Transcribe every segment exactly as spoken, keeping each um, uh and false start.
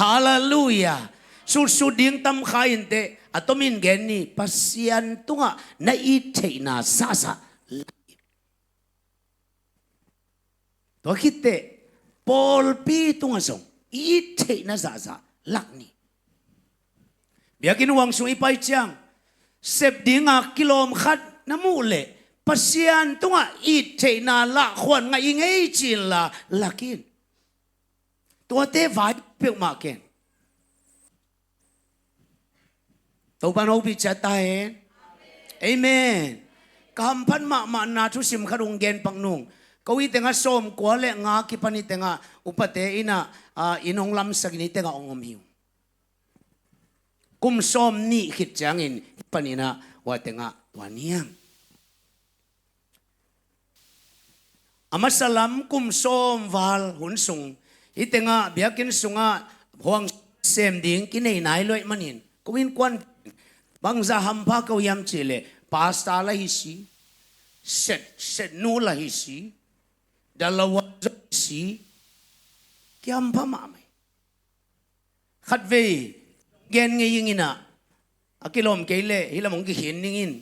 Halleluiah. Sutsut ding tam kha inteh, a tomin gen ni, Pasian tungah na it theihna zahzah. Tua khitteh pawlpi tungah zong i it theihna zahzah lak ni. Biakinn huang sung i pai ciang, sep dinga kilawm khat na muh leh Pasian tungah it theihna lahkhuan ngah i ngei ci-in la lak in. Tuate vai peuhmah ken. Topa'n hopih ciat ta hen. Amen. Ka hamphat mahmahna thusim khat hong gen pak nung. Ko hi tengah sawmkua le nga kipan hi tengah upate in ah, ah, inn hong lamsak in hi tengah hong om hi ung. Kum sawmnih khit ciangin hih panin ah hua tengah tua niang. A masa lam kum sawm val hun sung, hih tengah biakinn sungah huang sem ding kinei nai lo ahih manin, ko innkuan bangzah hampha ko hiam cih leh, pastor la hi si, set, setnu la hi si, dalawa zong hi si, kihampha mahmah hi. Khatvei gen ngei ing in ah, a kilawm kei leh hih lam hong kikhin ning in.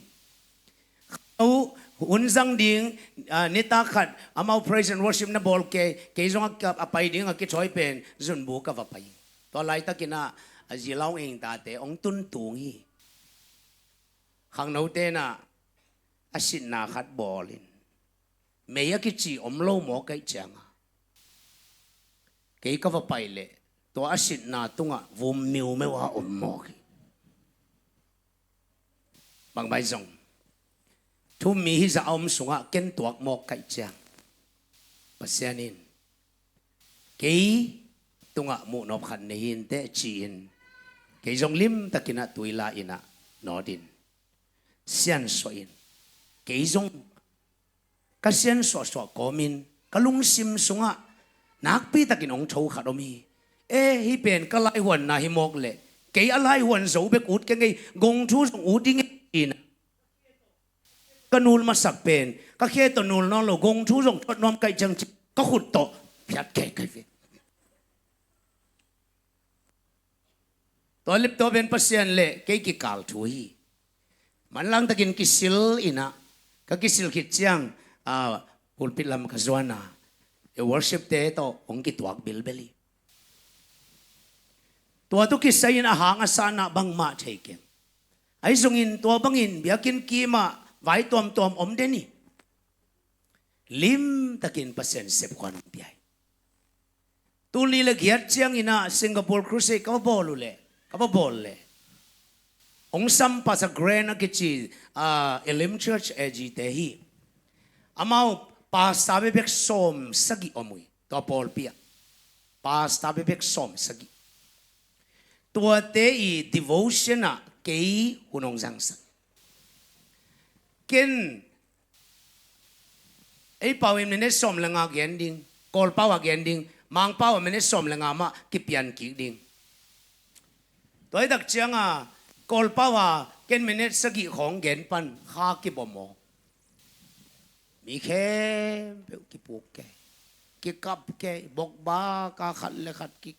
Kha-, hun zang ding, ah, nitak khat amau praise and worship na bawl kei, kei zong a, a pai ding a kithawi pen Zunbu ka va pai. Tua laitakin ah a zi Lau Eng tate hong tun tung hi. Khangnote in ah a sitna khat bawl in, mei a kici om lo mawk ahih ciangah, kei ka va pai leh tua a sitna tungah vum miumeu a om mawk hi. Bangmah hi zong, thu-um mi hizah a om sungah ken tuak mawk ka hih ciang, Pasian in kei tungah muhnop khat nei hi inteh ci-in, kei zong limtakin ah tui la in ah nawt in, siansuah in, kei zong ka siansuahsuah kawmin ka lungsim sungah nakpitakin hong tho khat om hi. E, hih pen ka laihuanna hi mawk leh, kei a laihuan zo bek ut keng ei, gongthu zong ut ing ei, ci-in ah ka nul masak pen ka khe tawh nul nawn lo, gongthu zong thuat nuam ka hih ciang ci-in ka khut tawh phiat kei ka hi ve. Tua lip tua pen Pasian le kei kikal thu hi. Manlang takin kisil in ah, ka kisil khit ciang, ah, pulpit lam ka zuan a, e, worship te tawh hong kituak bilbel hi. Tua tawh kisai in a hang a san ah bangmah thei keng. Ahi zongin tua bangin biakinn kimah vai tuamtuam om den hi. Limtakin Pasian sepkhuan hong pia hi. Tul nih le giat ciangin ah Singapore Crusade ka va bawl uh leh, ka va bawl leh, hong sam Pastor Grant a kici, ah, Elim Church A G te hi. Amau pastor bekbek sawm sagih om uh hi, tua pawlpi ah. Pastor bekbek sawm sagih. Tuate i devotion ah kei hun hong zangsak. Ken ei pau in minute sawm le nga gen ding, Kawl pau ah gen ding, Mang pau ah minute sawm le nga mah kipian kik ding. Tua hi tak ciang a, Kawl pau ah ken minute sagih khawng gen pan kha kibawm aw. Mi khempeuh kipuk kei, kikap kei, bokbak a khat le khat ki,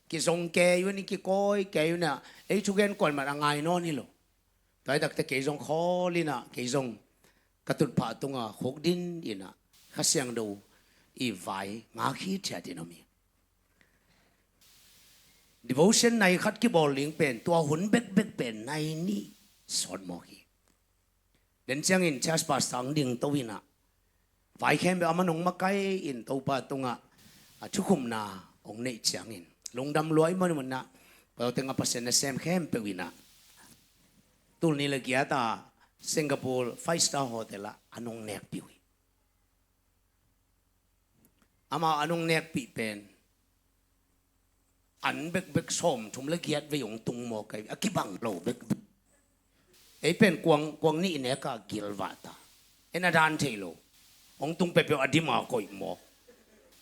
kizong kei un, i kikawi kei un ah, ei thugen kuaman a ngai nawn hi lo. Tua hi tak teh kei zong khawl in ah, kei zong ka tutphah tungah khukdin in ah, Kha Siangtho i vai ngak hithiat in om hi. Devotion nai khat kibawl ding pen, tua hun bekbek pen nai nih sawt mawk hi. Den ciangin church pastor hong dingto in ah, vai khempeuh a man hong makai in Topa tungah a thukhupna hong neih ciangin, lungdam lua i man in ah, tua teng a Pasian nasem khempeuh in ah, tul nih le giat a Singapore five star hotel ah an hong nekpih uh hi. Amau an hong nekpih pen, an bekbek sawmthum le giat vei hong tung mawk ahi, a kibang lo bekbek. Ei pen kuang, kuang nih nek a gilvah ta. En a dan thei lo. Hong tung peuhpeuh a dim a koih mawk.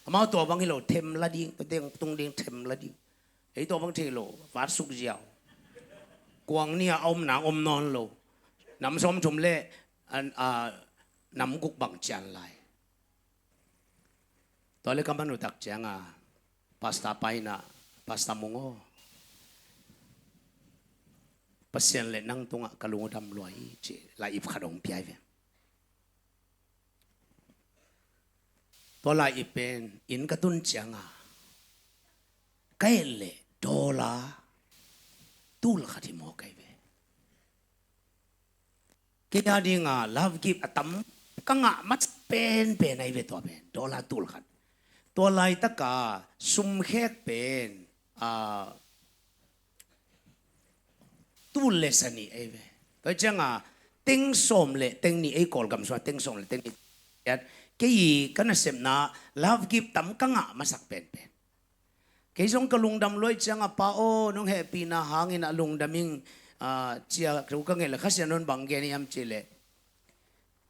Amau tua bang hi lo, them la ding, tua teng tung ding them la ding. Ei tua bang thei lo, vat suk ziau. Kuang nih a om nang om nawn lo. Nam sawmthum le, an, a, nam guk bang cian lai. Tua le ka man uh tak ciang a, Pastor pa in ah, Pastor Mung aw, Pasian le nang tungah ka lungdam lua hi, ci lai-ip khat hong pia hi ve. Tua lai-ip pen inn ka tun cianga ka et leh dollar tul khat hi mawk ahi ve. Kei a dinga love gift a tam ka ngah masa penpen ahi ve tua pen, dollar tul khat. Tua laitaka sumkhek pen, ah, tul le sa nih ahi ve. Tua cianga teng sawm le teng nih, ei Kawlgam sungah teng sawm le teng nih. Kei i ka nasepna love gift tam ka ngah masak penpen. Kei zong ka lungdam lua i cianga, Pa aw, nong hehpihna hangin a lungdam ing, ah, cia thu ka ngeih le Kha Siangtho in bang gen hiam cih leh,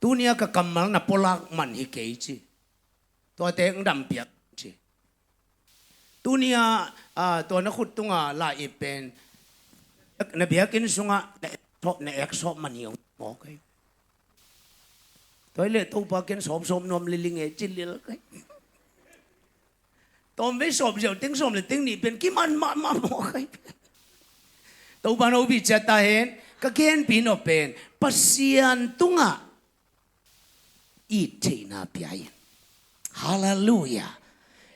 tunia ka kammal na pulak man hi kei ci. Tuate hong dam piak ci. Tunia, ah, tua na khut tunga lai-ip pen na biakinn sungah na ek sawp, na ek sawp man hi hong mawk ahi. Tua hi leh Topa, ken sawpsawp nuam liling e ci lel ka hi. Tawmvei sawp ziau teng sawm le teng nih pen kiman mahmah mawk ahi. Topa in hopih ciat ta hen. Ka genpih nop pen Pasian tungah it theihna pia in. Halleluiah.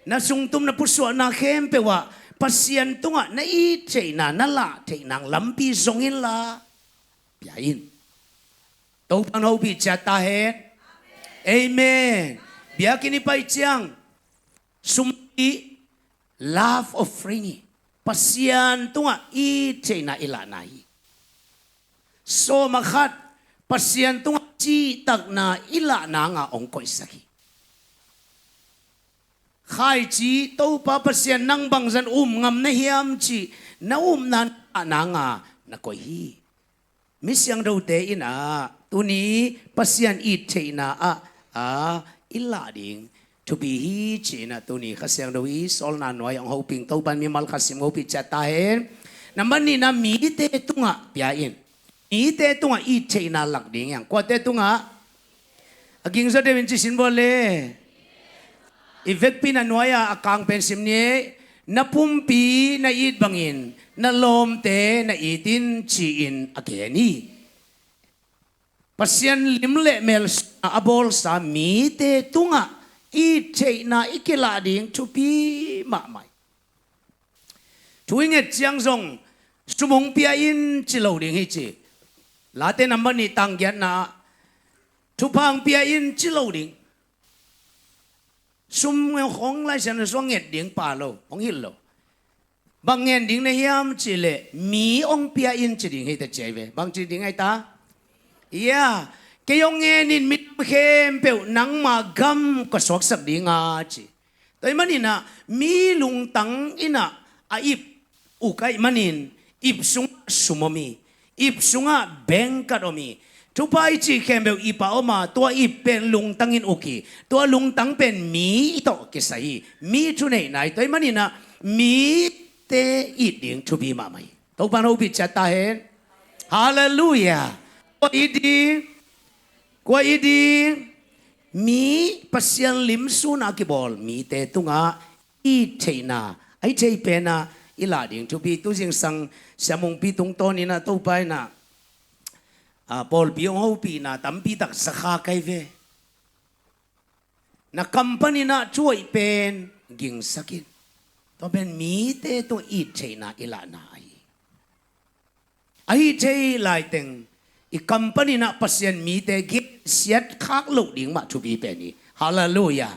Na sungtum na pusuahna khempeuh ah Pasian tungah na it theihna, na lah theihna lampi zong inla pia in. Topa in hopih ciat ta hen. Amen. Biakinn i pai ciang sum i love offering hi. Pasian tungah it theihna i lahna hi. Sawm a khat, Pasian tungah cihtakna i lahna nga hong koihsak hi. Khaici, Topa Pasian nang bangzah in um ngam na hiam cih na upna na lahna nga na koih hi. Mi siangthote in ah tuni Pasian it theihna ah, ah, i lah ding thupi hi ci-in ah tuni Kha Siangtho i sawlna nuai-ah hong hopih Topa in mimal khat sim hopih ciat ta hen. Nambat nihna, mite tungah pia in. Mite tungah it theihna lak ding hi hang. Kuate tungah? A gingzaw deuhin ci sin vua le. I vekpi na nuai-ah a kang pen sim ni. Na pumpi na it bangin na lawmte na it in ci-in a gen hi. Pasian lim le mel sungah a bawlsa mite tungah it theihna i kilah ding thupi mahmah hi. Thu i nget ciang zong sum hong pia in ci lo ding hi ci. Late nambat nih tang giatna ah thupha hong pia in ci lo ding. Sum hong Lai Siangtho sungah nget ding pha lo, hong hilh lo. Bang ngen ding na hiam cih leh mi hong pia in ci ding hi ta ci ahi ve. Bang ci ding ahi ta? Ya, kei hong ngen in, minam khempeuh nangma gam ka suaksak ding a ci. Tua ahih manin ah mi lungtang in ah a ip uk ahih manin ip sungah sum om hi. Ip sungah bengkat om hi. Thupha i cih khempeuh ip ah om a, tua ip pen lungtang in uk hi. Tua lungtang pen mi tawh kisai hi. Mi thuneihna hi. Tua ahih manin ah mite it ding thupi mahmah hi. Topa in hopih ciat ta hen. Halleluiah. Kua it ding? Kua it ding? Mi Pasian lim sun a kibawl mite tungah it theihna, a it thei pen ah i lah ding thupi. Tu zingsang Sia Mungpi tungtawn in ah Topa in ah, ah, pawlpi hong hopihna tampi tak za kha ka hi ve. Na kam panin ah thu hoih pen gingsak in. Tua pen mite tungah it theihna i lahna ahi hi. Ahih thei laiteng i kam panin ah Pasian mite gensiat khak loh ding mah thupi pen hi. Halleluiah.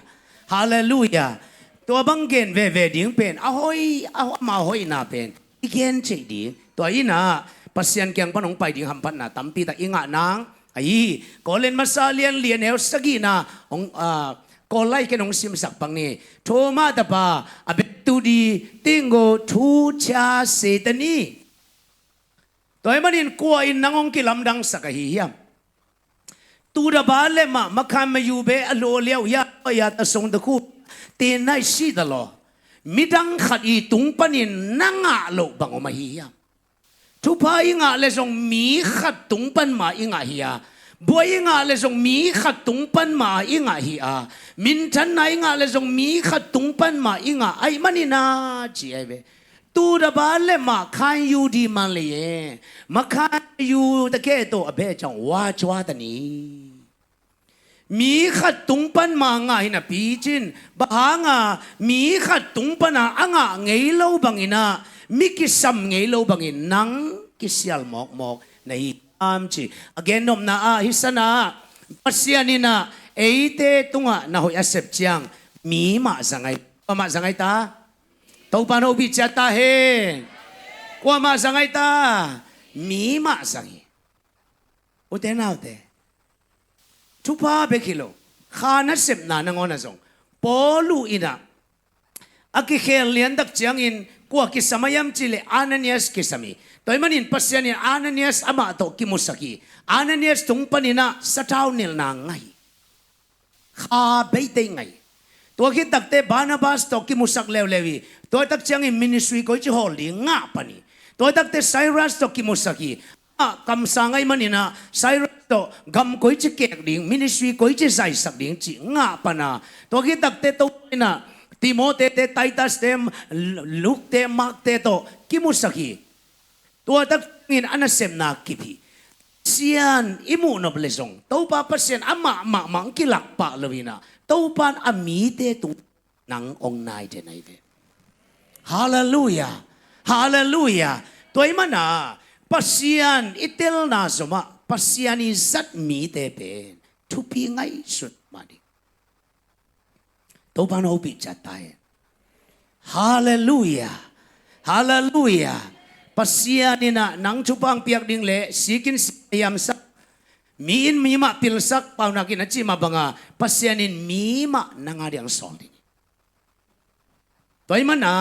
Halleluiah. Tua bang gen veve ding pen a hoih, a, ama hoihna pen i gen theih ding. Tua in ah Pasian kiang pan hong pai ding hamphatna tampi tak i ngah nang ahi hi. Korin masa lian li, a neu sagihna hong, ah, Kawl lai ken hong simsak pak ni. Thoma tapa a bet tu di tinggo thu cha setani. Tua ahih manin kua in nang hong kilamdangsak ahi hiam? Tu da ba le mah, makhan mayu be a lo liau ya ya ta song ta khu. Tin nai si ta lo. Midang khat i tung panin na ngah loh bang om ahi hiam? Thupha i ngah le zong mi khat tung pan mah i ngah hi a. Buai i ngah le zong mi khat tung pan mah i ngah hi a. Minthanna i ngah le zong mi khat tung pan mah i ngah ahih manin a ci ahi ve. သူတစ်ပါးလက်မှ ခံယူသည်မှန်လျှင် မခံယူသကဲ့သို့ အဘယ်ကြောင့် ဝါကြွားသနည်း။ မီးခတ်တုံးပန်းမှာ ငါ့ဟိနပီးချင်း ဘဟါငါ မီးခတ်တုံးပန်းနာ အငါငိုင်လိုဘင်ဟိန မီးကီးစမ်ငိုင်လိုဘင်ဟိ နန်းကီးစဲးမွဲမွဲ နဟီ အမ်ချီ အဂဲနုပ်နာ အဟိစနာ ပစံယန်ဟိန အ့တဲတုံးနာ ဟိုအစပ်ချံ မီးမးစငိုင် ပမးစငိုင်တႃႉ တုံးပန်းဟိုဘီးချတႃႉဟဲ ကွႃႈမးစငိုင်တႃႉ မီးမးစငိုင် အိုတဲနၢ်အိုတဲ ထုဖါဘဲခိၣ် ခါနစပ်နာ နငေါ်နၤစုံ ပေႃးလူဢိနႃႇ အကီၶဲလျၢၼ်တၵ်ႉၸႅင်ႈဢိၼ် ကွႃႈကီႈသမ်ႉမယမ်ၸီႉလႄႈ အာနနီယတ်ႉကီႈသမ်ႉမီး တွႆႇမၼ်းဢိၼ် ပသီႇယၢၼ်ႇဢၼ် အာနနီယတ်ႉအမႃႉတေႃႇ ကီႈမူသၢၵ်ႈဢိၼ် အာနနီယတ်ႉတုင်းပၼ်ဢိၼ်ၼႃႇ သတၢဝ်ၼိုင်ႈၼႃႇငၢႆႈ ၶႃႈဘႆႇတႄႉငၢႆႈ တွၵ်ႇၶိတ်ႉတၵ်ႉတႄႉ ပႃႇၼႃႇပၢတ်ႉတေႃႇ ကီႈမူသၢၵ်ႈလႅဝ်လႅဝ်ဢိၼ် တွၵ်ႇတၵ်ႉၸႅင်ႈဢိၼ် မီႇၼီႇသထရီႇ ၵူၺ်းၸီႉႁေႃႇလီ ငႃႈပၼ်ဢိၼ် တွၵ်ႇတၵ်ႉတႄႉ သၢႆရတ်ႉတေႃႇ ကီႈမူသၢၵ်ႈဢိၼ် ဢႃႇ ၵမ်သႃႇငၢႆႈမၼ်းၼႆႉၼႃႇ သၢႆရတ်ႉတေႃႇ ၵမ်ၵူၺ်းၸီႉၵႅၵ်ႇလိင် မီႇၼီႇသထရီႇ ၵူၺ်းၸီႉသႂ်ႇသၢၵ်ႈလိင် ၸီႉငႃႈပၼ်ၼႃႇ တွၵ်ႇၶိတ်ႉတၵ်ႉတႄႉ တူဝ်ၼႃႇ တီႇမေႃးတေႇတႄႉ တႆႇတတ်ႉတႄႉ လုၵ်ႈတႄႉ မၢၵ်ႈတႄႉတေႃႇ ကီႈမူသၢၵ်ႈဢိၼ် တွၵ်ႇတၵ်ႉၸႅင်ႈဢိၼ် ဢၼ်ၼႃႇသဵမ်ၼႃႇၵိပ်ႈႁိ သဵင်ဢီးမူႇၼွပ်ႉလႄႈၸွင်ႇ တူဝ်ပႃႈပသဵင်ဢမႃႉမႃႉမၢင်ႇၵိလၢၵ်ႈပႃႈလႄႈဝိၼႃႇ တူဝ်ပၢၼ်ဢမီးတႄႉတုင်း ၼင်ႇဢွင်ႇၼၢႆးတႄႉၼႆႉတႄႉ ႁႃႇလႃႇလူႇယႃႇ ႁႃႇလႃႇလူႇယႃႇ တွႆႇမၼ်းၼႃႇ ပသဵင်ဢီးတႄႇၼႃႇၸွမ်းမႃး ပသဵင်ဢီးၸတ်းမီးတႄႉပဵၼ် ထူးပီးငၢႆးသုတ်းမႃးလီ တူဝ်ပၢၼ်ႁူဝ်ပီးၸႃႉတႆး ႁႃႇလႃႇလူႇယႃႇ ႁႃႇလႃႇလူႇယႃႇ ပသဵင်ဢီးၼႃႇ ၼင်ႇထူးပၢင်ပႅၵ်ႇလိင်လႄႈ သီၵိၼ်သီယမ်သၢၵ်ႈ မီးဢိၼ်မီးမႃႉပိၼ်ႇသၢၵ်ႈ ပဝ်ႇၼၵ်ႉဢိၼ်ၼႃႇ ၸီႉမႃးပၢင်ႇဢႃႇ ပသဵင်ဢီးမီးမႃႉ ၼင်ႇဢႃႇလႅင်ႇသွၼ်ႇလီ တွႆႇမၼ်းၼႃႇ တူ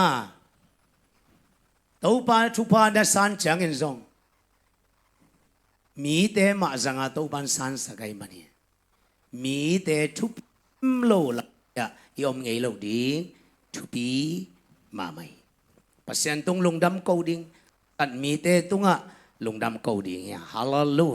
ဝ်ပၢၼ်ထူးပၢၼ်ၼႃႇ သၢၼ်ၸႅင်ႈဢိၼ်ၸွင်ႇ မီးတႄႉမႃႉၸၢင်ႈဢႃႇ တူဝ်ပၢၼ်သၢၼ်သၵႆႇမၼ်းၼႆႉ မီးတႄႉထူးပီးလူဝ်ႇလႃႇယႃႇ ဢီးဢွမ်ငႄႈလူဝ်ႇလီ ထူးပီးမႃးမႂ်ႇ ပသဵင်ႇတုင်းလူင်တမ်းၵူဝ်ႇလိင်ႇ တၢတ်ႈမီးတႄႉတုင်းဢႃႇ လူင်တမ်းၵူဝ်ႇလိင်ႇၼႆႉ ႁႃႇလႃႇလူႇ